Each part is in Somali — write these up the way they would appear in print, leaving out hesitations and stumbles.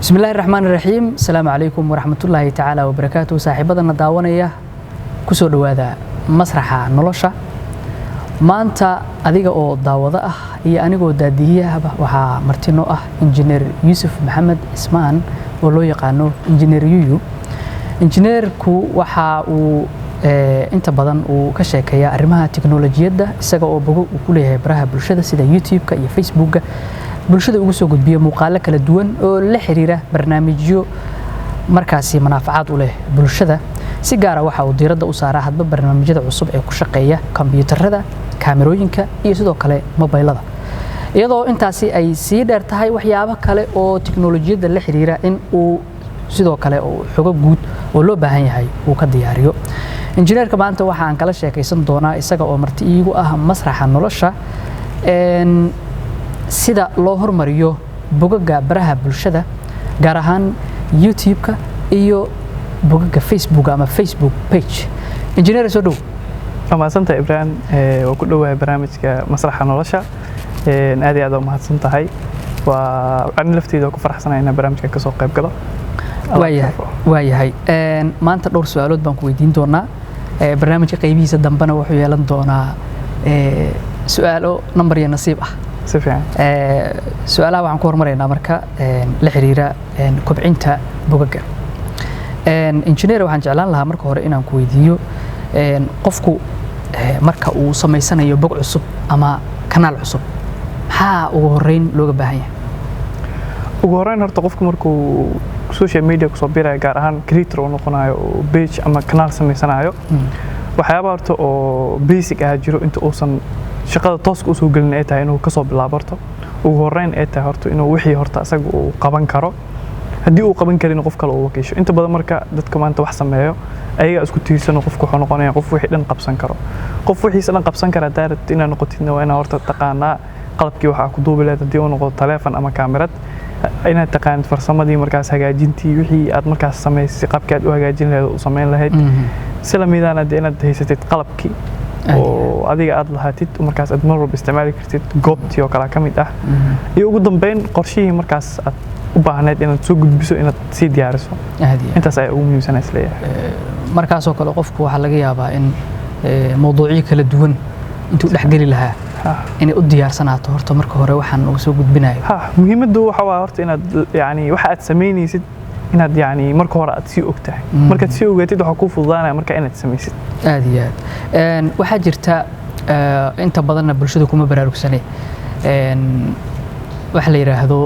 Bismillahi raxmaan raxiim. Asalaamu calaykum waraxmatullaahi tacaala wabarakaatuh. Saaxiibadana daawanaya, kusoo dhowaada Masraxa Nolosha. Maanta adiga oo daawado ah iyo anigoo daadiyahaba waxaa martino ah Injineer Yuusuf Maxamed Cismaan oo loo yaqaano Injineer Yuyu. Injineerku waxa uu inta badan uu ka sheekeeyaa arrimaha tiknolojiyadda, isaga oo bogo uu ku leeyahay baraha bulshada sida YouTube-ka iyo Facebookga bulshada ugu soo gudbiya muuqaalo kala duwan oo la xiriira barnaamijyo markaasi manaafacaad u leh bulshada. Si gaara waxa uu diiradda u saaraa hadba barnaamijyada cusub ee ku shaqeeya kombiyuutarada, kaamirooyinka iyo sidoo kale mobaylada, iyadoo intaasi ay sii dheer tahay waxyaabo kale oo tiknolojiyadda la xiriira in uu sidoo kale uu xogo guud oo loo baahan yahay uu ka diyaariyo. Injineerka maanta waxaan kala sheekaysan doonaa, isaga oo marti iigu ah Masraxa Nolosha, sida loo hormariyo bogaga baraha bulshada, gaar ahaan YouTube-ka iyo bogaga Facebook ama Facebook page. Injineer, soo dhow. Waa mahadsantahay, Ibrahim. Waa ku dhowahay barnaamijka Masraxa Nolosha. Aad iyo aad waa mahadsan tahay. Waa ani lafteyda waa ku faraxsanahay inaan barnaamijkan kasoo qayb galo. Waayahay, maanta dhowr su-aalood baan ku weydiin doonaa. Barnaamijka qaybihiisa dambena wuxuu yeelan doonaa su-aalo nambar iyo nasiib ah. Si fiican. Su-aalaha waxaan ku hormaraynaa marka la xiriira kobcinta bogaga. Engineer, waxaan jeclaan lahaa marka hore inaan ku weydiiyo, qofku marka uu samaysanayo bog cusub ama kanaal cusub, maxaa ugu horreyn looga baahan yahay? Ugu horreyn horta qofku markuu social media kusoo birayo, gaar ahaan creator uu noqonayo oo page ama kanaal samaysanayo, waxyaaba horta oo basic ah jiro inta uusan shaqada tooska usoo gelin ay tahay inuu kasoo bilaabo. Horta ugu horreyn ay tahay horta inuu wixii horta isaga uu qaban karo, haddii uu qaban karin qof kale uu wakiisho. Inta badan marka dadka maanta wax sameeyo ayagaa isku tiirsano. Qofku wuxuu noqonaya qof wixii dhan qabsan karo. Qof wixiisa dhan qabsan kara haddaa rabtid inaad noqotidna, waa inaad horta taqaanaa qalabkii waxaa ku duubi lahayd, haddii uu noqdo taleefon ama kaamirad, inaad taqaanid farsamadii markaas hagaajintii wixii aad markaas samaysay, qaabkii aad u hagaajin lahayd oo u samayn lahayd. Si lamidana dee inaad haysatid qalabkii oo adiga aad lahaatid, markaas aad mar walba isticmaali kartid, goobtii oo kale ka mid ah, iyo ugu dambeyn qorshihii markaas aad u baahneyd inaad soo gudbiso inaad sii diyaariso. Aad iyo aad. Intaas ayaa ugu muhiimsan isleeyahay. Markaasoo kale qofku waxaa laga yaabaa in mawduucyo kala duwan intuu dhexgeli lahaa inay u diyaarsanaato horta marka hore waxaan uu soo gudbinayo. Ha, muhiimaddu waxa waa horta inaad yani waxa aad samaynaysid inaad yani marka hore aad sii ogtahay. Markaad sii ogaatid, waxaa kuu fududaanaya marka inaad samaysid. Aad iyo aad. Waxaa jirta inta badanna bulshada kuma baraarugsane waxa la yidhaahdo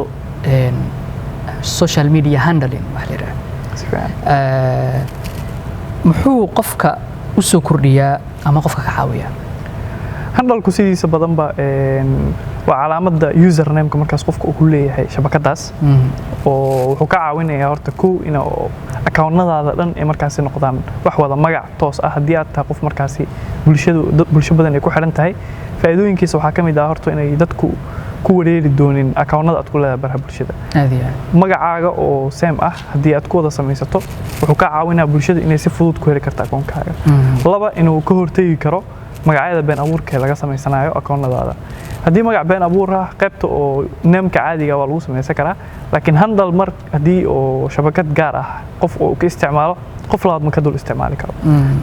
social media handling waxa la yidhaahdo. Si fiican. Muxuu qofka u soo kordhiyaa ama qofka ka caawiyaa? Handle-ku sidiisa badanba waa calaamadda username-ka markaas qofka uu ku leeyahay shabakadaas, oo wuxuu ka caawinayaa horta kow in account-nadaada dhan ay markaasi noqdaan wax wada magac toos ah, haddii aad tahay qof markaasi bulshadu dad bulsho badan ay ku xidhan tahay. Faa'iidooyinkiisa waxaa ka mid ah horta inay dadku ku wareeri doonin account-nada aad ku leedahay baraha bulshada. Aad iyo aad. Magacaaga oo same ah haddii aad ku wada samaysato, wuxuu ka caawinayaa bulshada inay si fudud ku heli karto akoonkaaga. Laba, inuu ka hortegi karo magacyada been abuurka ee laga samaysanayo akoonnadaada. Haddii magac been abuur ah, qaybta oo name-ka caadiga waa lagu samaysan karaa, laakiin handle mar haddii oo shabakad gaar ah qof uu ka isticmaalo, qof labaad ma ka dul isticmaali karo.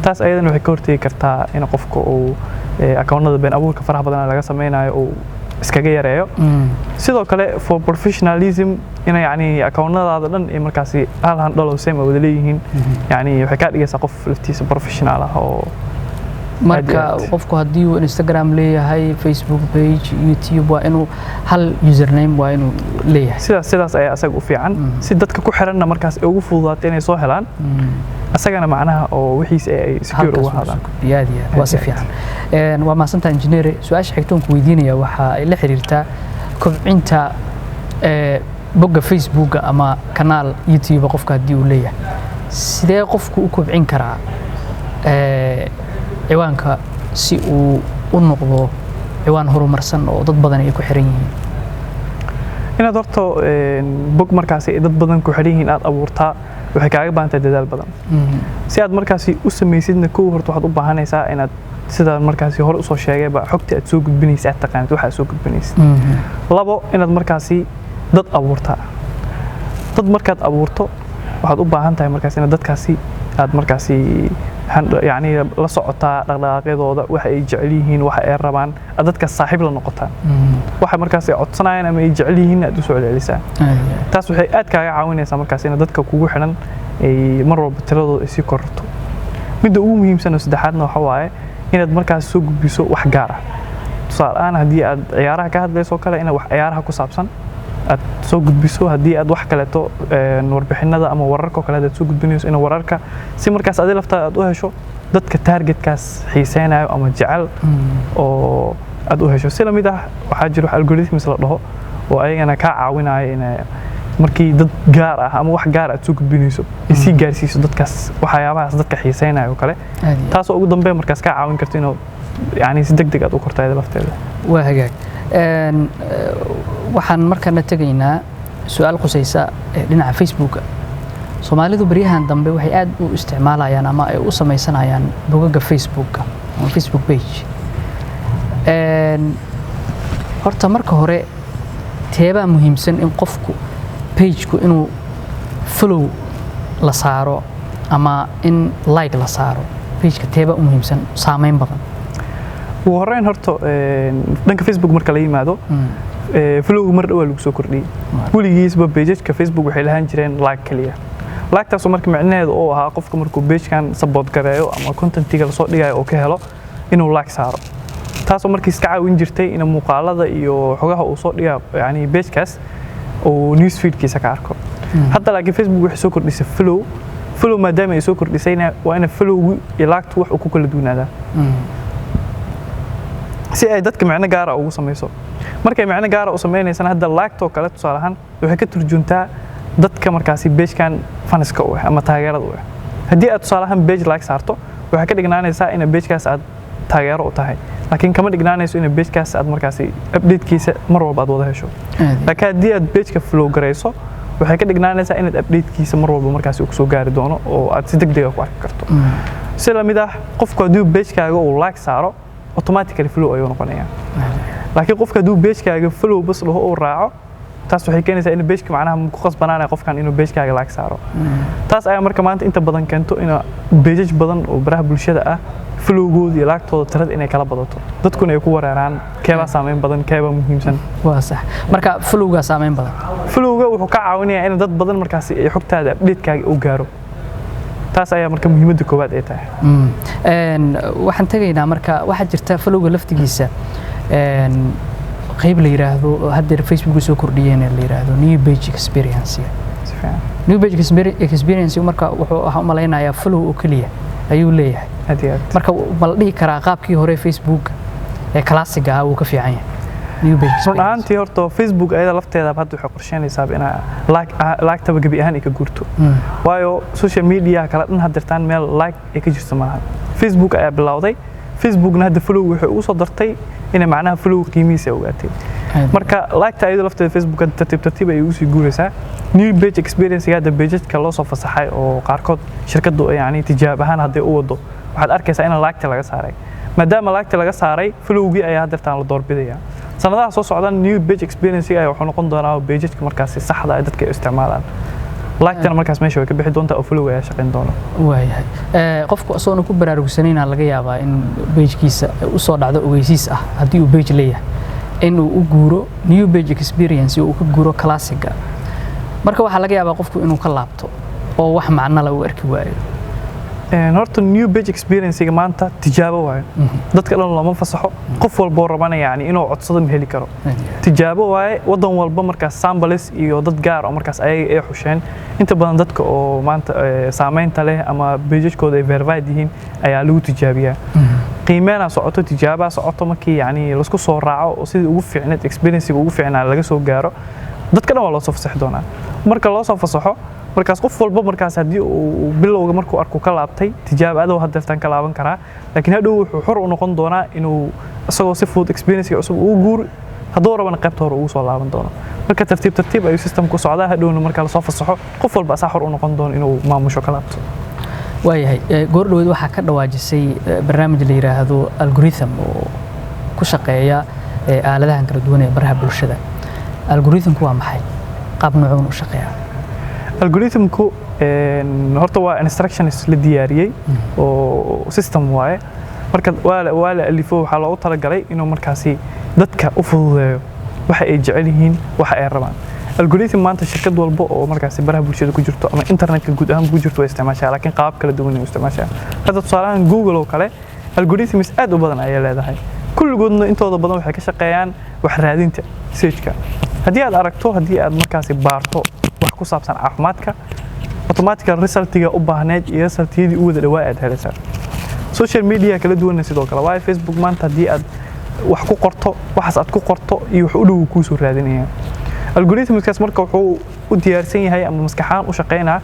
Taas ayadana waxay ka hortegi kartaa in qofka uu akoonnada been abuurka faraha badan laga sameynayo uu iskaga yareeyo. Sidoo kale for professionalism, ina yani akoonnadaada dhan ay markaasi hal handle oo same wada leeyihiin, yani waxay kaa dhigaysaa qof laftiisa professional ah oo Marka aad. qofku haddii uu Instagram leeyahay, Facebook page, YouTube, waa inuu hal username waa inuu leeyahay. Sidaas ayaa asaga u fiican, si dadka ku xiranna markaas ay ugu fududaato inay soo helaan asagana, macnaha oo wixiisa ay secure Halkaas ugu uu ahaadaan. soo gudbiyo. Aad iyo aad, waa si Aad iyo aad. fiican. Waa mahadsantaha, injineere. Su-aasha xigtoon ku weydiinaya waxa ay la xiriirtaa kobcinta bogga Facebooka ama kanaal YouTube. Qofka haddii uu leeyahay, sidee qofku u kobcin karaa ciwaanka si uu u noqdo ciwaan horumarsan oo dad badan ay ku xiran yihiin? Inaad horta bog markaasi ay dad badan ku xiran yihiin aad abuurtaa waxay kaaga baahan tahay dadaal badan. Si aad markaasi u samaysidna, kow horta waxaad u baahanaysaa inaad sida markaasi hore usoo sheegayba xogta aad soo gudbinaysa aad taqaanid waxa aad soo gudbinaysid. Labo, inaad markaasi dad abuurtaa. Dad markaad abuurto, waxaad u baahan tahay markaas inaad dadkaasi aad markaasi yacni la socotaa dhaqdhaqaaqyadooda, waxa ay jecel yihiin, waxa ay rabaan, aad dadkaas saaxiib la noqotaan, waxa markaas ay codsanayaan ama ay jecel yihiin aad u soo celcelisaan. Taas waxay aad kaaga caawinaysaa markaas in dadka kugu xidhan ay mar walba tiradooda ay sii kororto. Midda ugu muhiimsan oo saddexaadna waxa waaye inaad markaas soo gudbiso wax gaar ah. Tusaale ahaan, haddii aad ciyaaraha ka hadlayso oo kale, inaad wax ciyaaraha ku saabsan aad soo gudbiso. Haddii aad wax kaleeto, warbixinada ama wararka oo kale aad soo gudbinayso, in wararka si markaas adi laftaada aad u hesho dadka targetkaas xiiseynayo ama jecel oo aad u hesho. Si lamid ah, waxaa jira wax algorithms la dhaho oo ayagana kaa caawinaya in markii dad gaar ah ama wax gaar aad soo gudbinayso ay sii gaarsiiso dadkaas waxyaabahaas dadka xiiseynayo oo kale, taasoo ugu dambeyn markaas kaa caawin karto inuu yani si deg deg aad u korto ayada lafteeda. Waa hagaag. Waxaan markana tegaynaa su-aal khusaysa dhinaca Facebooka. Soomaalidu baryahan dambe waxay aad u isticmaalayaan ama ay u samaysanayaan bogaga Facebooka ama Facebook page. Horta marka hore, teebaa muhiimsan in qofku pageku inuu follow la saaro ama in like la saaro pageka? Teebaa u muhiimsan, saameyn badan? Ugu horreyn horta, dhanka Facebook marka la yimaado, followga mar dhowaa lagu soo kordhiyey. Weligiisba pageka Facebook waxay lahaan jireen like kaliya. Like-taasoo marka micnaheedu uu ahaa qofka markuu pagekan support gareeyo ama contentiga lasoo dhigayo oo ka helo inuu like saaro, taasoo markii iska caawin jirtay in muuqaalada iyo xogaha uu soo dhigayo yani pagekaas uu newsfeedkiisa ka arko. Hadda laakiin Facebook waxay soo kordhisay follow. Follow maadaama ay soo kordhisayna, waa ina followgu iyo like-tu wax uu ku kala duwanaadaa si ay dadka micno gaara ugu samayso. Markay micno gaara u sameynaysana, hadda like-too kale tusaale ahaan waxay ka turjuntaa dadka markaasi pagekan fanska u ah ama taageerada u ah. Haddii aad tusaale ahaan page like saarto, waxay ka dhignaanaysaa in pagekaas aad taageero u tahay, laakiin kama dhignaanayso in pagekaas aad markaasi updatekiisa mar walba aad wada hesho. Laakiin haddii aad pageka follow garayso, waxay ka dhignaanaysaa inaad updatekiisa mar walba markaasi uu kusoo gaari doono oo aad si degdeg ah ku arki karto. Si lamid ah, qofku haddii pagekaaga uu like saaro, automatically follow ayuu noqonayaa. Laakiin qofka hadduu pagekaaga follow bas dhaho uu raaco, taas waxay keenaysaa in pageka macnaha ku qasbanaanaya qofkan inuu pagekaaga like saaro. Taas ayaa marka maanta inta badan keento in pages badan oo baraha bulshada ah followgooda iyo like-tooda tirada inay kala badato, dadkuna ay ku wareeraan keebaa saameyn badan, keebaa muhiimsan. Waa sax. Marka followgaa saameyn badan. Followga wuxuu ka caawinayaa in dad badan markaasi ay xogtaada, updatekaaga uu gaaro. Taas ayaa marka muhiimadda koowaad ay tahay. Waxaan tegaynaa marka, waxaa jirta followga laftigiisa qayb la yiraahdo oo haddeer Facebook soo kordhiyeen ee la yiraahdo new page experience. Si fiican. New page experience marka wuxuu waxaan u malaynayaa follow oo keliya ayuu leeyahay. Aad iyo aad. Marka ma la dhihi karaa qaabkii hore Facebook ee classic ah wuu ka fiican yahay new page Run experience? ahaantii horta Facebook ayada lafteeda hadda waxay qorsheynaysaa inaa like-taba gebi ahaan ay ka guurto, waayo social media kala dhan haddirtaan meel like ay ka jirto malahan. Facebook ayaa bilowday. Facebookna hadda follow waxay ugu soo dartay inay macnaha follow qiimihiisa ay ogaatay. Marka like-ta ayada lafteeda Facebook hadda tartiib tartiib ayay ugu sii guuraysaa. New page experience hadda pageka loo soo fasaxay oo qaarkood shirkaddu ay yani tijaab ahaan hadday u wado, waxaad arkaysaa in like-ta laga saaray. Maadaama like-ta laga saaray, followgii ayaa haddeertaan la doorbidaya. Sanadaha soo socdan new page experience ayaa wuxuu noqon doonaa pageka markaasi saxda ay dadka ay isticmaalaan. Like-tana markaas meesha way ka bixi doontaa oo follow ayaa shaqayn doona. Waayahay. Qofku asagoona ku baraarugsanaynaa laga yaabaa in pagekiisa u soo dhacdo ogeysiis ah haddii uu page leeyahay in uu u guuro new page experience oo uu ka guuro classiga. Marka waxaa laga yaabaa qofku inuu ka laabto oo wax macno leh uu arki waayo. Horta new page experience-ga maanta tijaabo waayo. Dadka dhan looma fasaxo. Qof walboo rabana yani inuu codsado ma heli karo. Tijaabo waaye. Wadan walba markaas samples iyo dad gaar oo markaas ayaga ay xusheen, inta badan dadka oo maanta saameynta leh ama pageskooda ay verified yihiin ayaa lagu tijaabiyaa. Qiimeynaa socoto, tijaabaa socoto. Markii yani laisku soo raaco oo sidii ugu fiicneed experience-ga ugu fiicnaa laga soo gaaro, dadka dhan waa loo soo fasaxi doonaa. Marka loo soo fasaxo, markaas qof walba markaas haddii uu bilowga markuu arku ka laabtay, tijaabo adow hadeertaan ka laaban karaa, laakiin hadhow wuxuu xor u noqon doonaa inuu isagoo si fudud experience cusub ugu guuro, hadduu rabana qaybta hore ugu soo laaban doono. Marka tartiib tartiib ayuu systemku socdaa. Hadhowna marka lasoo fasaxo, qof walba asaa xor u noqon doono inuu maamusho ka laabto. Waayahay. Goor dhaweyd waxaa ka dhawaajisay barnaamij la yiraahdo algorithm oo ku shaqeeya aaladahan kala duwan ee baraha bulshada. Algorithmku waa maxay? Qaab noocuun u shaqeeyaa? Algorithmku horta waa instructions la diyaariyey oo system waaye. Marka waa la alifo, waxaa loogu talagalay inuu markaasi dadka u fududeeyo waxa ay jecel yihiin, waxa ay rabaan. Algorithm maanta shirkad walba oo markaasi baraha bulshada ku jirto ama internetka guud ahaan ku jirto way isticmaashaa, laakiin qaabab kala duwan ay u isticmaashaa. Hadda tusaalahan Google oo kale algorithms aad u badan ayay leedahay, kulligoodna intooda badan waxay ka shaqeeyaan wax raadinta searchka. Haddii aad aragto, haddii aad markaasi baarto wax ku saabsan caafimaadka, automatical resultiga u baahneed iyo resultiyadii u wada dhawaa aad helaysaa. Social media kala duwanna sidoo kale waayo. Facebook maanta haddii aad wax ku qorto, waxaas aad ku qorto iyo wax u dhow kuu soo raadinaya. Algorithmskaas marka wuxuu u diyaarsan yahay ama maskaxaan u shaqeynaa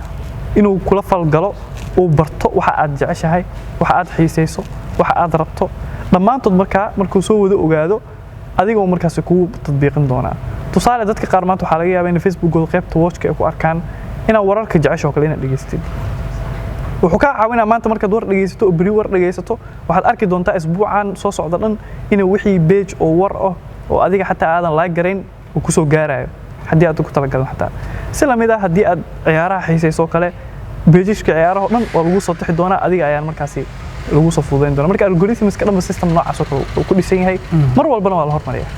inuu kula falgalo, uu barto waxa aad jeceshahay, waxa aad xiisayso, waxa aad rabto dhammaantood. Markaa markuu soo wada ogaado, adiga uu markaasi kugu tadbiiqin doonaa. Tusaale, dadka qaar maanta waxaa laga yaabaa in Facebookooda qaybta watchka ay ku arkaan inaad wararka jecesho oo kale inaad dhegaystid. Wuxuu kaa caawinaa maanta markaad war dhegaysato oo beri war dhegaysato, waxaad arki doontaa isbuucan soo socda dhan inuu wixii page oo war ah oo adiga xataa aadan laag garayn uu kusoo gaarayo, haddii aad ku talagalin xataa. Si lamid ah, haddii aad ciyaaraha xiisayso kale, pageska ciyaaraha oo dhan waa lagu soo tixi doonaa, adiga ayaan markaasi lagu soo fududayn doonaa. Marka algorithmska dhanba system noocaas oo kale uu ku dhisan yahay, mar walbana waa la hormariyaa.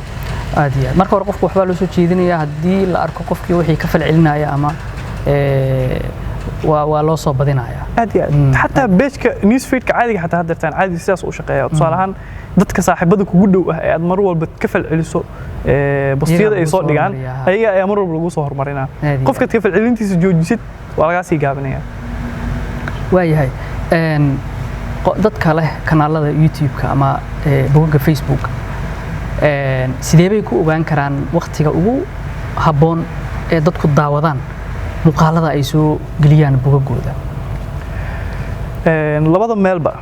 Aad iyo aad. Marka hore qofku waxbaa loo soo jeedinayaa, haddii la arko qofkii wixii ka falcelinaya ama waa loo soo badinayaa. Aad iyo aad. Xataa pageka newsfeedka caadiga xataa haddeertaan caadi sidaas u shaqeeya. Tusaale ahaan, dadka saaxiibada kugu dhow ah ee aad mar walba ka falceliso postiyada ay lagu soo soo dhigaan, hormariyaa. Ayaga ayaa mar walba lagu soo horumarinaa. Aad iyo Qofkaad ka falcelintiisa joojisid, waa lagaa sii gaabinaya. Waayahay. Dadka leh kanaalada YouTube-ka ama bogagga Facebook, sidee bay ku ogaan karaan waqtiga ugu habboon ee dadku daawadaan muuqaalada ay soo geliyaan bogagooda? Labada meelba,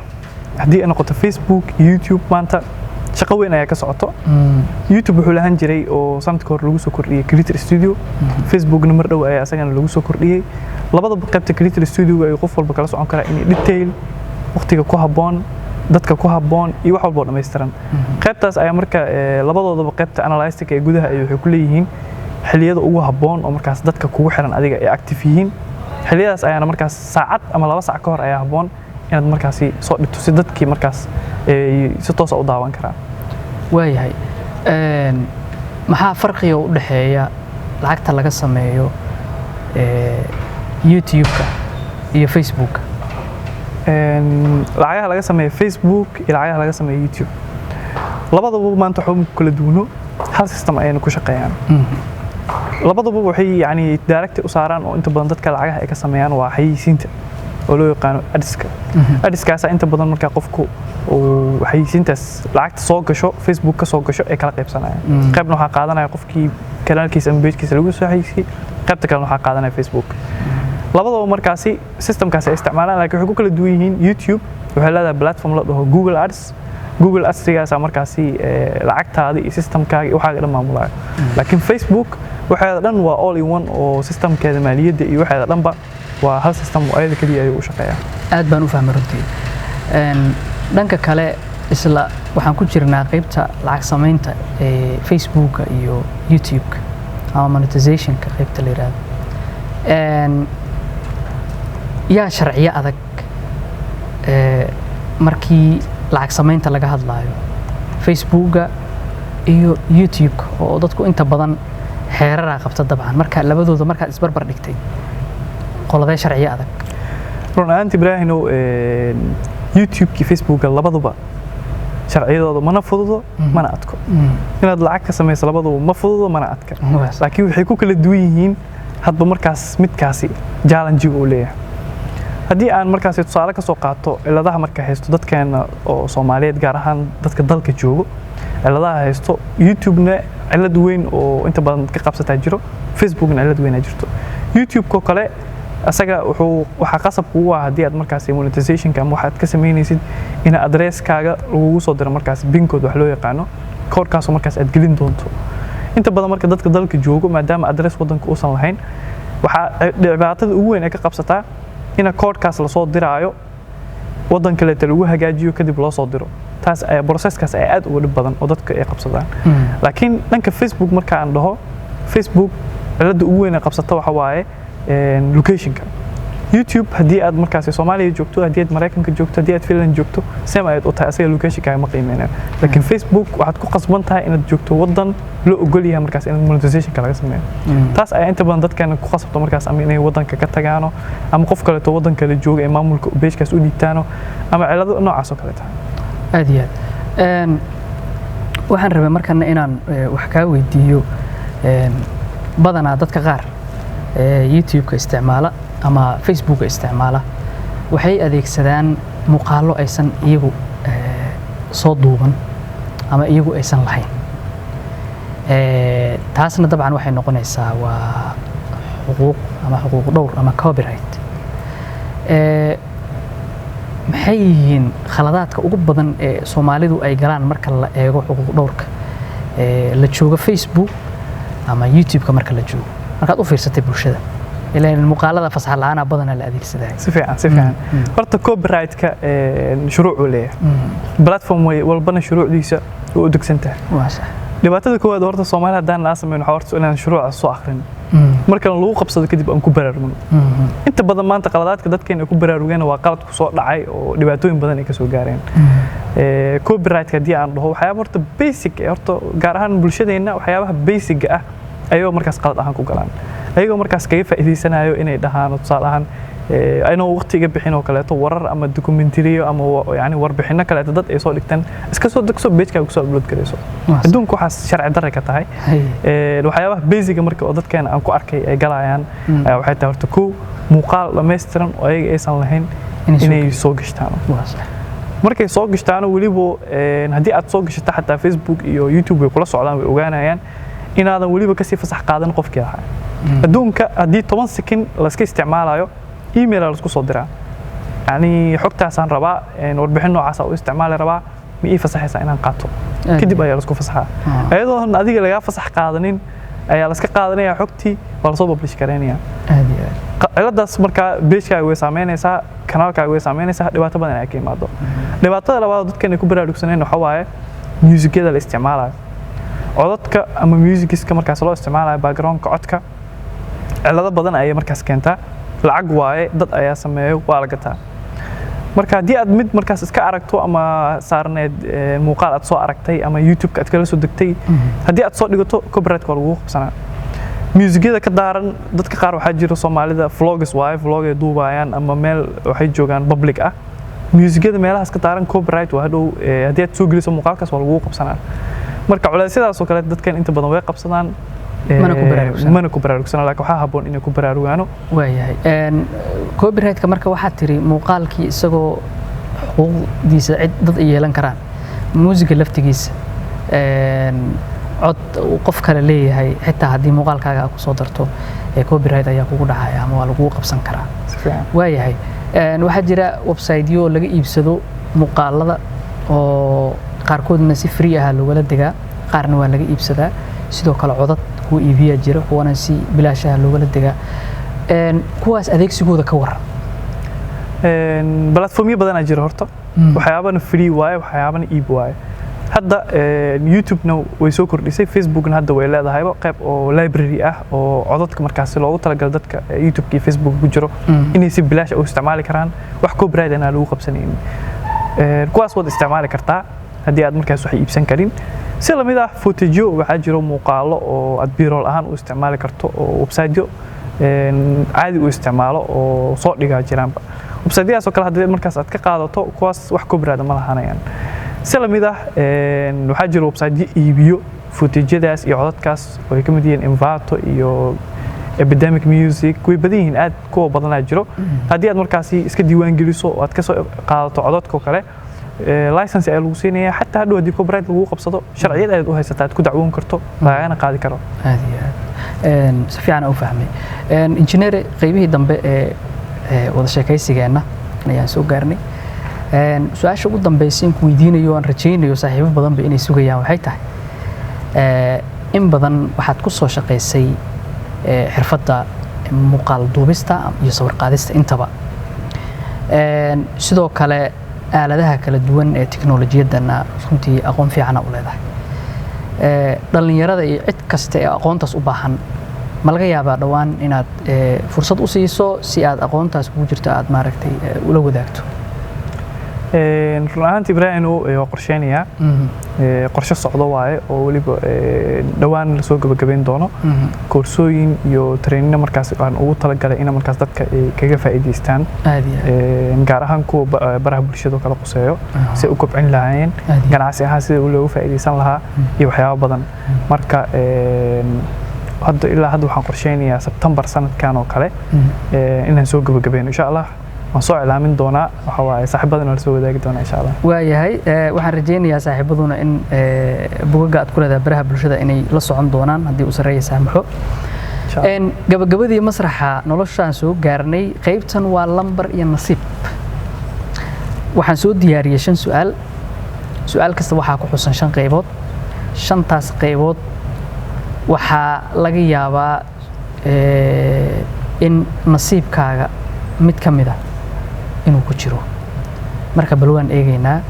haddii ay noqoto Facebook iyo YouTube, maanta shaqo weyn ayaa ka socoto. YouTube wuxuu lahaan jiray oo sanadka hore lagu soo kordhiyey Creator Studio. Facebookna mar dhow ayaa isagana lagu soo kordhiyey. Labadaba qaybta Creator Studio ay qof walba kala socon karaa in detail waqtiga ku habboon, dadka ku habboon iyo wax walba oo dhammaystiran. Qaybtaas ayaa marka labadoodaba qaybta analytic ee gudaha ay waxay ku leeyihiin xilliyada ugu habboon oo markaas dadka kugu xiran adiga ay active yihiin. Xilliyadaas ayaana markaas saacad ama 2 saac ka hor ayaa habboon inaad markaasi soo dhigto, si dadkii markaas ay si toos ah u daawan karaan. Waayahay. Maxaa farqiga u dhexeeya lacagta laga sameeyo YouTube-ka iyo Facebook? Lacagaha laga sameeyo Facebook iyo lacagaha laga sameeyo YouTube labadaba maanta waxba ma kala duwno, hal system ayayna ku shaqeeyaan. Labaduba waxay yani direct u saaraan oo inta badan dadka lacagaha ay ka sameeyaan waa xayeysiinta oo loo yaqaano adska. Adskaasa inta badan markaa qofku uu xayeysiintaas lacagta soo gasho, Facebook ka soo gasho, ay kala qaybsanayaan. Qaybna waxaa qaadanaya qofkii kanaalkiisa ama pagekiisa lagu soo xayeysiiyey, qaybta kalena waxaa qaadanaya Facebook. Labadaba markaasi systemkaasi ay isticmaalaan, laakiin waxay ku kala duwan yihiin, YouTube waxay leedahay platform la dhaho Google Ads. Google Ads-igaasaa markaasi lacagtaada iyo systemkaaga iyo waxaaga dhan maamulayo, laakiin Facebook waxeeda dhan waa all in one oo systemkeeda maaliyadda iyo waxeeda dhanba waa hal system oo ayada keliya ayuu u shaqeeyaa. Aad baan u fahmay runtii. Dhanka kale, isla waxaan ku jirnaa qaybta lacag samaynta ee Facebooka iyo YouTube-ka ama monetizationka qaybta la yidhaahdo. Yaa sharciyo adag markii lacag samaynta laga hadlaayo Facebooka iyo YouTube-ka, oo dadku inta badan xeeraraa qabta dabcan? Marka labadooda markaad isbarbar dhigtay, qoladee sharciyo adag? Run ahaanti Ibraahinow, YouTube-ki, Facebooka labaduba sharciyadooda mana fududo mana adko. Inaad lacag ka samayso labaduba ma fududo mana adka, laakiin waxay ku kala duwan yihiin hadba markaas midkaasi challenge uu leeyahay. Haddii aan markaasi tusaale ka soo qaato ciladaha marka haysto dadkeena oo Soomaaliyeed, gaar ahaan dadka dalka joogo, ciladaha haysto, YouTube-na cilad weyn oo inta badan ka qabsataa jiro, Facebookna cilad weyn aa jirto. YouTube-ko kale asaga wuxuu waxaa qasab kugu ah, haddii aad markaasi monetizationka ama waxaad ka samaynaysid, in adresskaaga lagugu soo diro markaas pin code wax loo yaqaano, koodhkaasoo markaas aad gelin doonto. Inta badan marka dadka dalka joogo, maadaama adress waddanka uusan lahayn, waxaa dhibaatada ugu weyn ay ka qabsataa ina koodhkaas lasoo diraayo, waddan kaleeta lagu hagaajiyo, kadib loo soo diro. Taas ayaa processkaas ayaa aad uga dhib badan oo dadka ay qabsadaan. Laakiin dhanka Facebook marka aan dhaho, Facebook cilada ugu weyn ay qabsata waxa waaye Locationka YouTube, haddii aad markaasi Soomaaliya joogto, haddii aad Maraykanka joogto, haddii aad Finland joogto, same ayaad u tahay, asaga locationkaaga ma qiimeynayo. Laakiin Facebook waxaad ku qasban tahay inaad joogto waddan loo ogol yahay markaas in monetizationka laga sameeyo. Taas ayaa inta badan dadkeena ku qasabto markaas ama inay waddanka ka tagaano, ama qof kaleeto waddan kale jooga ee maamulka pagekaas u dhiibtaano, ama cilado noocaas oo kale tahay. Aad iyo aad. Waxaan rabay markana inaan wax kaa weydiiyo. Badanaa dadka qaar YouTube-ka isticmaala ama Facebooka isticmaala waxay adeegsadaan muuqaallo aysan iyagu soo duuban ama iyagu aysan lahayn. Taasna dabcan waxay noqonaysaa waa xuquuq ama xuquuq dhowr ama copyright. Maxay yihiin khaladaadka ugu badan ee Soomaalidu ay galaan marka la eego xuquuq dhowrka la joogo Facebook ama YouTube-ka marka la joogo, markaad u fiirsatay bulshada? Ilaan muuqaalada fasax la'aana badanaa la adeegsadaa. Si fiican, si fiican. Horta copyright-ka shuruuc uu leeyahay, platform walbana shuruucdiisa way u degsan tahay. Waa sax. Dhibaatada koowaad horta Soomaali haddaan naa samayn waxaa horta inaan shuruuca soo akhrin, markana lagu qabsado kadib aan ku baraarugno. Inta badan maanta qaladaadka dadkeena ay ku baraarugeen waa qalad ku soo dhacay oo dhibaatooyin badan ay ka soo gaareen. Copyright-ka haddii aan dhaho, waxyaaba horta basic eh, horta gaar ahaan bulshadeenna waxyaabaha basic ah ayagoo markaas qalad ahaan ku galaan, ayagoo markaas kaga faa'iidaysanayo inay dhahaan, tusaale ahaan, aynoo waqti iga bixin oo kaleeto warar ama dokumentariyo ama yani warbixinno kaleeto dad ay soo dhigtaan, iska soo degso, pagekaaga kusoo upload garayso. Adduunka waxaas sharci darre ka tahay. Waxyaabaha basiga marka oo dadkeena aan ku arkay ay galayaan ayaa waxay tahay horta kow, muuqaal dhammaystiran oo ayaga aysan lahayn inay soo gashtaan. Markay soo gashtaano weliba, haddii aad soo gashato xataa Facebook iyo YouTube way kula socdaan, way ogaanayaan inaadan weliba kasii fasax qaadan qofkii lahaa. Adduunka haddii 10 second layska isticmaalayo, email aa laisku soo diraa, yani xogtaasaan rabaa, warbixin noocaasa u isticmaali rabaa, ma ii fasaxaysaa inaan qaato? Kadib ayaa laisku fasaxaa. Ayadoon adiga lagaa fasax qaadanin ayaa laska qaadanaya xogtii, waa lasoo publish garaynaya. Ciladaas markaa pagekaaga way saameynaysaa, kanaalkaaga way saameynaysaa, dhibaato badan ayaa ka imaado. Dhibaatada labaad dadkan ay ku baraarugsaneen waxaa waaye muusigyada la isticmaalayo, codadka ama musigiska markaas loo isticmaalayo backgroundka codka. Cilado badan ayay markaas keentaa. Lacag waaye, dad ayaa sameeyo, waa la gataa. Marka haddii aad mid markaas iska aragto ama saarneed muuqaal aad soo aragtay ama YouTube-ka aad kala soo degtay, haddii aad soo dhigato, copyright waa lagugu qabsanaa. Muusigyada ka daaran dadka qaar waxaa jira Soomaalida vlogs waaye, vlog ay duubayaan ama meel waxay joogaan public ah, muusigyada meelahaas ka daaran copyright waa hadhow. Haddii aad soo geliso muuqaalkaas, waa lagugu qabsanaa. Marka culeysyadaas oo kale dadkan inta badan way qabsadaan. Mana ku baraarugsana. Mana ku baraarugsana, laakiin waxaa habboon inay ku baraarugaano. Waayahay. Copyright-ka marka waxaad tiri muuqaalkii isagoo xuquuqdiisa cid dad ay yeelan karaan, muusiga laftigiisa, cod uu qof kale leeyahay, xitaa haddii muuqaalkaaga aad kusoo darto, copyright ayaa kugu dhacaya ama waa lagugu qabsan karaa. Si fiican. Waayahay. Waxaa jira website-yo laga iibsado muuqaalada oo qaarkoodna si free ah loogala degaa, qaarna waa laga iibsadaa. Sidoo kale codad kuwa iibiyaa jira, kuwana si bilaash ah loogala degaa. Kuwaas adeegsigooda ka waran. Platformyo badanaa jira horta. Waxyaabana free waaye, waxyaabana iib waaye. Hadda YouTube-na way soo kordhisay, Facebookna hadda way leedahayba qayb oo library ah oo codadka markaasi loogu talagalay dadka YouTube iyo Facebook ku jiro inay si bilaash ah u isticmaali karaan, wax copyright aan lagu qabsanaynin. Kuwaas waad isticmaali kartaa haddii aad markaas wax iibsan karin. Si lamid ah footage waxaa jiro, muuqaalo oo aad b-roll ahaan u isticmaali karto oo website-yo caadi u isticmaalo oo soo dhigaa jiraanba. Website-yadaas oo kale haddii markaas aad ka qaadato, kuwaas wax copyright ma lahaanayaan. Si lamid ah waxaa jira website-yo iibiyo footage-yadaas iyo codadkaas oo ay ka mid yihiin Envato iyo Epidemic Music. Way badan yihiin, aad kuwa badanaa jiro. Haddii aad markaasi iska diiwaan geliso oo aad ka soo qaadato codadka oo kale, license ayaa lagu siinaya. Xataa hadhow haddii copyright lagu qabsado, sharciyad ayaad u haysataa aad ku dacwoon karto, lagagana qaadi karo. Aad iyo aad. Si fiican u fahmay, injineer. Qaybihii dambe ee wada sheekaysigeenna ayaan soo gaarnay. Su-aasha ugu dambeysa in ku weydiinayo, aan rajaynayo saaxiibo badanba inay sugayaan, waxay tahay, in badan waxaad ku soo shaqaysay xirfadda muuqaal duubista iyo sawir qaadista intaba. Sidoo kale aaladaha kala duwan ee tiknolojiyaddana runtii aqoon fiicana u leedahay. Dhallinyarada iyo cid kasta ee aqoontaas u baahan Ma laga yaabaa dhowaan inaad fursad u siiso si aad aqoontaas kugu jirto aad maaragtay ula wadaagto? Run ahaantii, Ibraahim, waa qorsheynayaa. Qorshe socdo waaye oo weliba dhowaan lasoo gabagabayn doono koorsooyin iyo trainino markaas aan ugu talagalay in markaas dadka ay kaga faa'iidaystaan, Aad iyo aad. Gaar ahaan kuwa baraha bulshada kala quseeyo, si ay u kobcin lahaayeen Aad iyo aad. ganacsi ahaan, sida loogu faa'iidaysan lahaa iyo waxyaabo badan. Marka hadda ilaa hadda waxaan qorsheynayaa September sanadkan oo kale inaan soo gabagabayno, insha Allah. Waan soo iclaamin doonaa, waxa waaye saaxiibadana waa la soo wadaagi doonaa, insha Allah. Waayahay, waxaan rajaynayaa saaxiibaduna in bugaga aad ku leedahay baraha bulshada inay la socon doonaan haddii uu sarreeya saamaxo. Insha Allah. Gabagabadii masraxa noloshaan soo gaarnay. Qaybtan waa lambar iyo nasiib. Waxaan soo diyaariyey shan su'aal. Su'aal kasta waxaa ku xusan shan qaybood. Shantaas qaybood waxaa laga yaabaa in nasiibkaaga mid ka mid a inuu ku jiro. Marka bal waan eegaynaa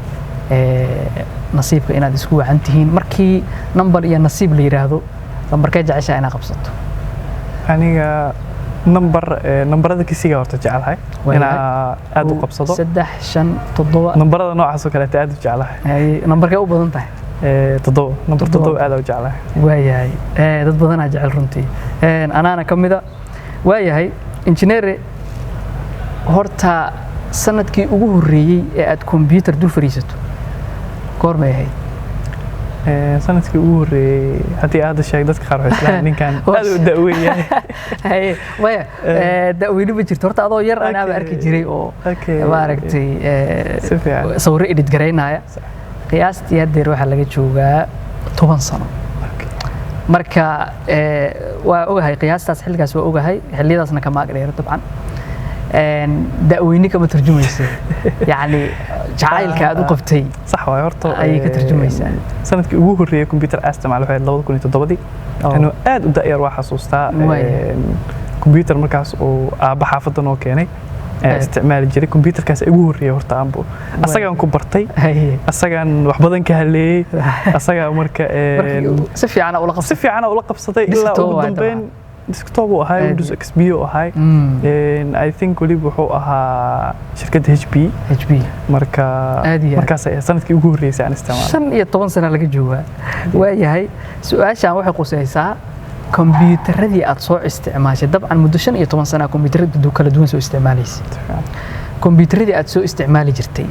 nasiibka inaad isku wacan tihiin. Markii nambar iyo nasiib la yidhaahdo, lambarkee jeceshaa inaad qabsato? Aniga number nambarada kisiga horta jecelahay inaa aad u qabsado. 3, 5, 7. Nambarada noocaas oo kaleeta aad u jecelahay. Nambarkee u badan tahay? 7, nambar. 7. 7 aad u jecelahay. Waayahay, dad badanaa jecel runtii, anaana ka mida. Waayahay, injineere, horta sanadkii ugu horreeyey ee aad kombyuutar dul fadhiisato goormay ahayd? Sanadkii ugu horreeyey haddii aad hadda sheeg, dadka qaar waxay isleeyihiin ninkan aad u da'weyn yahay. Haye, maya, da'weyni ma jirto. Horta adoo yar anaaba arki jiray oo maaragtay Si fiican. sawirro edit garaynaya. Qiyaastii haddeer waxaa laga joogaa 10 sano. Marka waa ogahay qiyaastaas, xilligaas waa ogahay, xilliyadaasna kama ag dheero dabcan. Da'weyni kama tarjumayso, yacni jacaylka aad u qabtay Sax waay horta. ayay ka tarjumaysaa. Sanadkii ugu horreeyey computer aan isticmaalay waxay ahayd 2007-dii. Anuu aad u da'yar waa xasuustaa. Computer markaas oo aabba xaafadda noo keenay ayaa isticmaali jiray. Computerkaas ugu horreeyey horta aanbo asagaan ku bartay, asagaan wax badan ka haleeyey asagaa. Marka Markii si fiican ula si qabsatay. fiican ula qabsaday ilaa Desktop ugu waay. dambeyn desktop uu ahaa, Aad Windows XP uu ahaa. I think weliba wuxuu ahaa shirkadda HP. HP. Marka Aad iyo aad. markaas ayaa sanadkii ugu horreysay aan isticmaalay. 15 sano laga joogaa. Waayahay, su-aashan waxay qusaysaa kombiyuutaradii aad soo isticmaashay. Dabcan muddo 15 sana kombiyuutarada kala duwan soo isticmaalaysay. Kombiyuutaradii aad soo isticmaali jirtay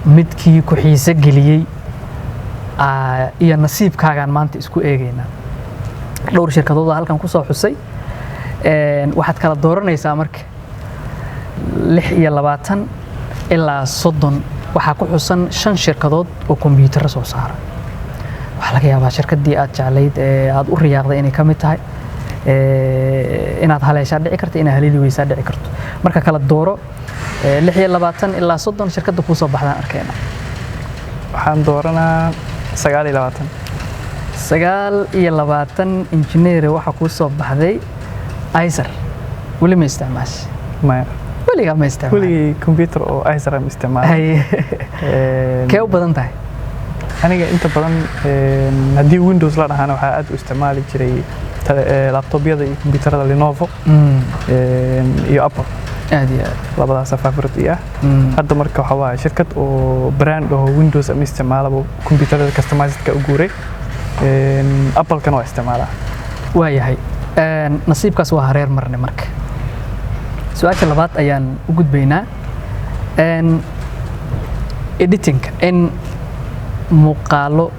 midkii ku xiise geliyey iyo nasiibkaagaan maanta isku eegaynaa. Dhowr shirkadood oo halkan ku soo xusay. Waxaad kala dooranaysaa marka 26 ilaa 30. Waxaa ku xusan shan shirkadood oo kombiyuutarro soo saara. Waxaa laga yaabaa shirkaddii aad jeclayd ee aad u riyaaqday inay ka mid tahay. Inaad haleeshaa dhici karto, inaad haleeli weysaa dhici karto. Marka kala dooro 26 ilaa 30. Shirkadda kuu soo baxdaan arkayna. Waxaan dooranaa 29. 29, injineer, waxaa kuu soo baxday Acer. Weli ma isticmaashay? Maya. Weligaa ma isticmaal? Weligay computer oo Acer aan isticmaalay. Haye. Kee u badan tahay? Aniga inta badan haddii Windows la dhahana, waxaa aad u isticmaali jiray laptopyada iyo computerada Lenovo iyo Apple. Aad iyo aad. Labadaas favorite ii ah. Hadda marka waxaa waaye shirkad oo brand oo Windows ama isticmaalaba computerada customized-ka u guuray. Apple-kana waa isticmaalaa. Waayahay, nasiibkaas waa hareer marne. Marka su-aasha labaad ayaan u gudbaynaa. Editingka, in muuqaalo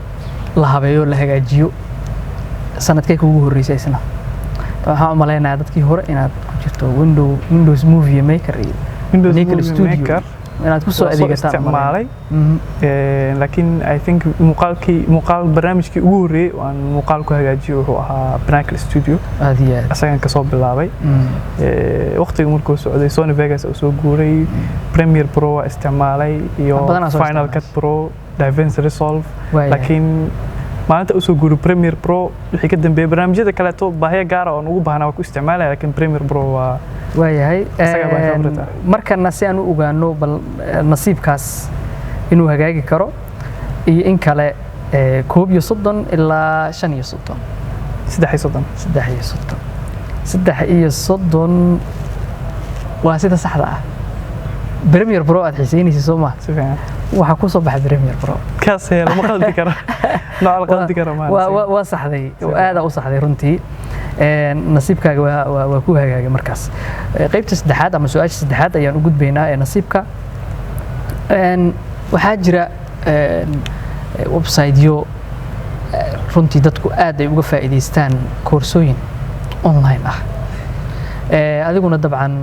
la habeeyo, la hagaajiyo, sanadkee kuugu horreysay isna? Waxaan u malaynayaa dadkii hore inaad ku jirto Windows Movie Maker iyo Windows Nickel Movie Studio Maker inaad ku soo waa soo adeegataan u malaynaya. isticmaalay. Laakiin I think muuqaalkii muuqaal barnaamijkii ugu horreeyey oo aan muuqaal ku hagaajiyo wuxuu ahaa Pinnacle Studio. Aad iyo aad. Asagan kasoo bilaabay. Waqtiga markuu socday Sony Vegas uu soo guuray, Premiere Pro waa isticmaalay iyo Wax badanaa soo Final isticmaashay. Cut Pro, DaVinci Resolve. Waayahay. Laakiin maalinta usoo guuray Premiere Pro wixii ka dambeeyay, barnaamijyada kaleeto baahiyo gaara oon ugu baahnaa waa ku isticmaalaya, laakiin Premiere Pro waa Waayahay. Isaga baa favorite ah. Markana si aan u ogaano bal nasiibkaas inuu hagaagi karo iyo in kale, 31 ilaa 35. 33. 33, 33 waa sida saxda ah. Premiere Pro aad xiiseynaysa, soo ma? Si fiican. Waxaa ku soo baxay Premiere Pro. Kaas lama qaldi karo, nooc la qaldi karo maaha. Waa saxday, aadaa u saxday runtii. Nasiibkaaga waa ku hagaagay markaas. Qaybta saddexaad ama su-aasha saddexaad ayaan u gudbaynaa ee nasiibka. Waxaa jira website-yo runtii dadku aad ay uga faa'iidaystaan, koorsooyin online ah. Adiguna dabcan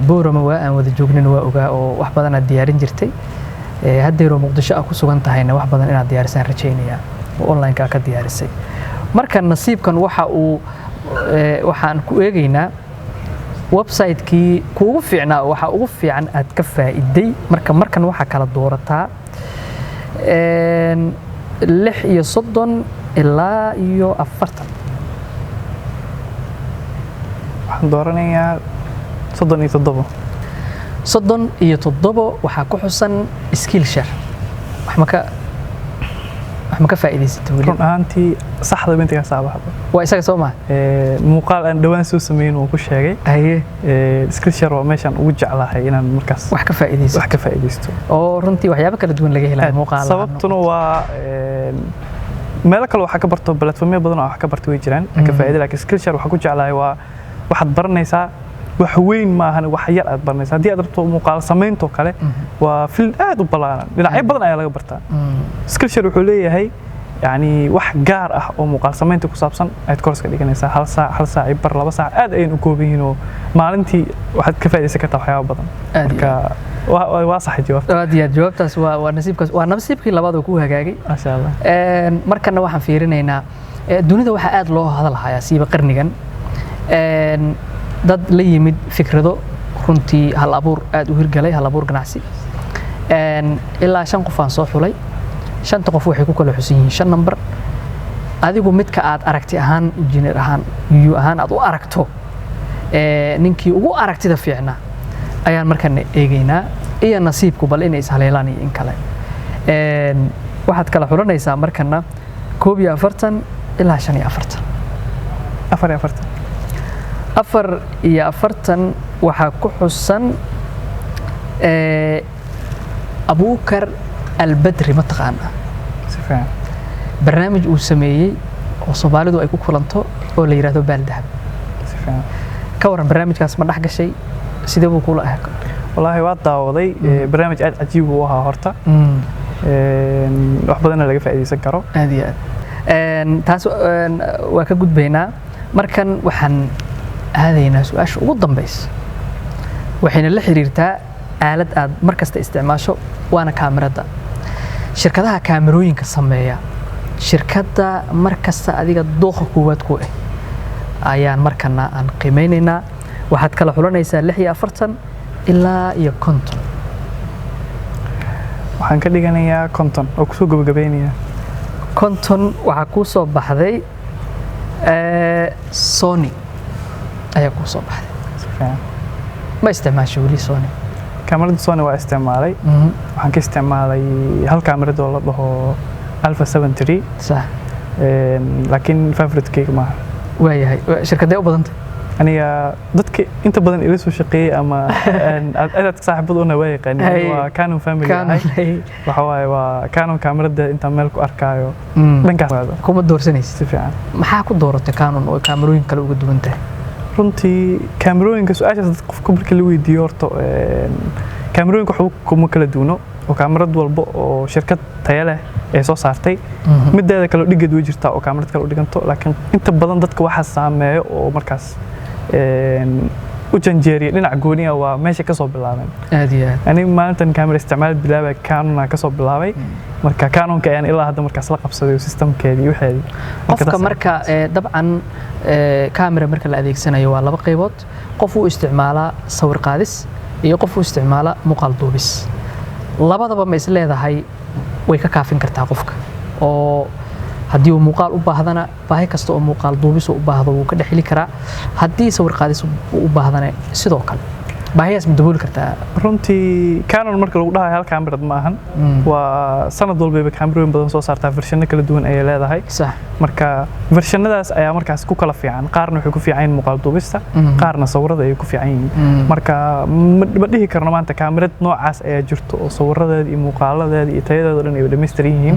Boorama waa aan wada joognin, waa ogaa oo wax badan aad diyaarin jirtay. Haddeeroo Muqdisho ah ku sugan tahayna wax badan inaad diyaarisaan rajaynayaa oo online-ka ka diyaarisay. Marka nasiibkan waxa uu waxaan ku eegaynaa website-kii kuugu fiicnaa, waxa ugu fiican aad ka faa'iiday. Marka markan waxaa kala doorataa 36 ilaa iyo 40. Waxaan dooranayaa 37. 37 waxaa ku xusan Skillshare. Wax ma ka faa'iidaysatay weli? Run ahaantii saxda bintiga saabaxda. Waa isaga, soo ma? Muuqaal aan dhowaan soo sameyn uu ku sheegay. Haye. Skillshare waa meeshaan ugu jeclahay inaan markaas wax ka faa'iidaysato, wax ka faa'iidaysto. Oo runtii waxyaabo kala duwan laga helayo muuqaal. Sababtuna waa meelo kale waxaa ka barto, platformyo badan oo wax ka barto way jiraan aan ka faa'iiday, laakiin Skillshare waxaa ku jeclahay waa waxaad baranaysaa wax weyn maahan, wax yar aad baranaysaa. Haddii aad rabto muuqaal samaynto kale, waa field aad u ballaaran, dhinacyo badan ayaa laga bartaa. Skillshare wuxuu leeyahay yani wax gaar ah oo muuqaal samaynta ku saabsan ayaad course ka dhiganaysaa, hal saac, hal saac iyo bar, 2 saac, aad ayayna u kooban yihiin oo maalintii waxaad ka faa'iidaysan kartaa waxyaabo badan. Aad iyo marka waa saxay jawaabta. Aad iyo aad, jawaabtaas waa nasiibkaas, waa nasiibkii labaad oo ku hagaagay. Maasha Allah. Markana waxaan fiirinaynaa dunida waxaa aad loo hadal hayaa siiba qarnigan dad la yimid fikrado runtii hal abuur aad u hirgalay, hal abuur ganacsi. Ilaa shan qof aan soo xulay. Shanta qof waxay ku kala xusan yihiin shan number. Adigu midka aad aragti ahaan, injineer ahaan, yu ahaan aad u aragto ninkii ugu aragtida fiicnaa ayaan markana eegaynaa, iyo nasiibku bal inay ishaleelaan iyo in kale. Waxaad kala xulanaysaa markana 41 ilaa 45. 44. 44 waxaa ku xusan Abuukar Albadri, ma taqaanaa? Si fiican. Barnaamij uu sameeyey oo Soomaalidu ay ku kulanto oo la yidhaahdo Baaldahab. Si fiican. Ka waran barnaamijkaas, ma dhex gashay? Sidee buu kula ahaa? Wallaahi waa daawaday. Barnaamij aad cajiib u ahaa horta. Wax badanna laga faa'iidaysan karo. Aad iyo aad. Taas waa ka gudbaynaa. Markan waxaan aadaynaa su-aasha ugu dambaysa, waxayna la xiriirtaa aalad aad mar kasta isticmaasho, waana kaamirada. Shirkadaha kaamirooyinka sameeya, shirkadda mar kasta adiga dooqa koowaad ku ah ayaan markana aan qiimeynaynaa. Waxaad kala xulanaysaa 46 ilaa iyo 50. Waxaan ka dhiganayaa 50 oo kusoo gabagabaynayaa. 50 waxaa kuu soo baxday Sony ayaa kuu soo baxday. Si fiican. Ma isticmaasho weli Sony? Kaamirada Sony waa isticmaalay. Waxaan ka isticmaalay hal kaamirad oo la dhaho Alpha 7 III. Laakiin favoritekeyga maaha. Waayahay. Shirkadee u badantay? Aniga dadka inta badan ila soo shaqeeyey ama aad aad saaxiibada una waa yaqaanin. Waa Canon family Canon. ahay. Waxa waaye waa Canon kaamirada intaan meel ku arkaayo dhankaas aado. Kuma doorsanaysid? Si fiican. Maxaa ku dooratay Canon oo kaamirooyin kale uga duwan tahay? Runtii kaamirooyinka su-aashaas dad qofka marka la weydiiyo horta kaamirooyinka waxba kuma kala duwno oo kaamirad walba oo shirkad tayo leh ee soo saartay mideeda kale dhigeed way jirtaa oo kaamirad kale u dhiganto, laakiin inta badan dadka waxa saameeyo oo markaas u janjeeriya dhinac gooniya waa meesha ka soo bilaabeen. Aad iyo aad. Aniga maalintan kaamira isticmaal bilaabay Canon ka soo bilaabay. Marka Canonka ayaan ilaa hadda markaas la qabsaday systemkeedii iyo waxeedii. Qofka marka dabcan kaamira marka la adeegsanayo waa laba qaybood: qof uu isticmaalaa sawir qaadis iyo qof uu isticmaala muuqaal duubis. Labadaba ma is leedahay way ka kaafin kartaa qofka, oo haddii uu muuqaal u baahdana baahi kasta oo muuqaal duubis u baahdo wuu ka dhex heli karaa, haddii sawir qaadis u baahdana sidoo kale? Baahiyaas ma dabooli kartaa? Runtii Canon marka lagu dhahayo hal kaamirad ma ahan. Waa sanad walbayba kaamirooyin badan soo saartaa, versiono kala duwan ayay leedahay. Marka versionadaas ayaa markaas ku kala fiican. Qaarna waxay ku fiican yihiin muuqaal duubista, qaarna sawirada ayay ku fiican yihiin. Marka ma dhihi karno maanta kaamirad noocaas ayaa jirto oo sawiradeeda iyo muuqaaladeeda iyo tayadeeda oo dhan ay dhammaystiran yihiin.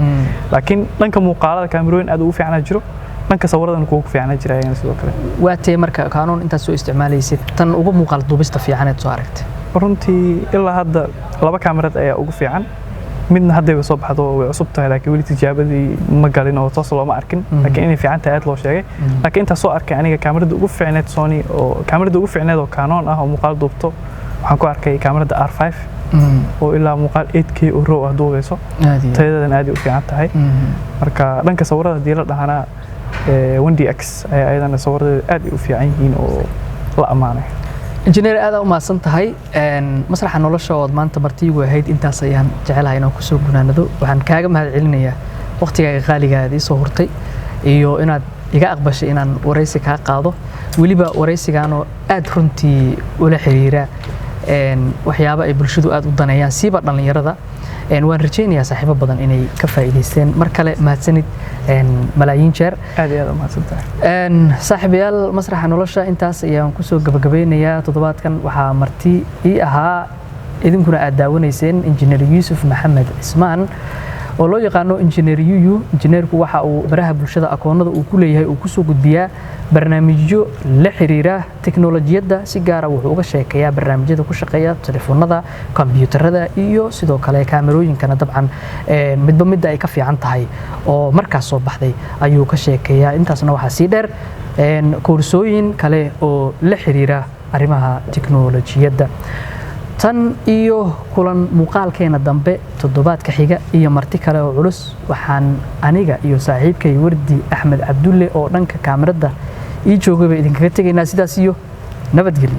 Laakiin dhanka muuqaalada kaamirooyin aad ugu fiicnaa jiro, dhanka sawiradana kuwa ku fiicnaa jira ayagana sidoo kale. Waa tee marka Canon intaad soo isticmaalaysid tan ugu muuqaal duubista fiicaneed soo aragtay? Runtii ilaa hadda laba kaamirad ayaa ugu fiican. Midna haddayba soo baxdo, way cusub tahay, laakiin weli tijaabadii ma galin oo toos looma arkin, laakiin inay fiican tahay aad loo sheegay. Laakiin intaa soo arkay aniga, kaamirada ugu fiicneed Sony oo kaamirada ugu fiicneed oo Canon ah oo muuqaal duubto waxaan ku arkay kaamirada R5 oo ilaa muuqaal 8K oo raw ah duubeyso, tayadeedana aad ay u fiican tahay. Marka dhanka sawirada haddii la dhahana, 1DX ayaa ayadana sawiradeeda aad ay u fiican yihiin oo la ammaanay. Injineer, aad u mahadsan tahay. Masraxa Nolosha ood maanta martiigu ahayd intaas ayaan jecelahay inaan kusoo gunaanado. Waxaan kaaga mahad celinayaa waqtigaaga qaaliga aad ii soo hurtay iyo inaad iga aqbashay inaan waraysi kaa qaado, weliba waraysigaanoo aad runtii ula xiriira waxyaabo ay bulshadu aad u daneeyaan, siiba dhallinyarada. Waan rajaynayaa saaxiibo badan inay ka faa'iidaysteen. Mar kale mahadsanid malaayiin jeer. Aad iyo aad u mahadsan tahay. Saaxiibayaal, Masraxa Nolosha intaas ayaan kusoo gabagabeynayaa toddobaadkan. Waxaa marti ii ahaa, idinkuna aad daawanayseen, Injineer Yuusuf Maxamed Cismaan oo loo yaqaano Injineer Yuyu. Injineerku waxa uu baraha bulshada akoonada uu ku leeyahay uu kusoo gudbiyaa barnaamijyo la xiriira teknolojiyadda. Si gaara wuxuu uga sheekeeyaa barnaamijyada ku shaqeeya telefoonada, kombiyuutarada iyo sidoo kale kaamerooyinkana. Dabcan midba midda ay ka fiican tahay oo markaas soo baxday ayuu ka sheekeeyaa. Intaasna waxaa sii dheer koorsooyin kale oo la xiriira arrimaha teknolojiyadda. Tan iyo kulan muuqaalkeena dambe toddobaadka xiga iyo marti kale oo culus, waxaan aniga iyo saaxiibkay Wardi Axmed Cabdulle oo dhanka kaamirada ii joogay ba idinkaga tegaynaa sidaas iyo nabadgelyo.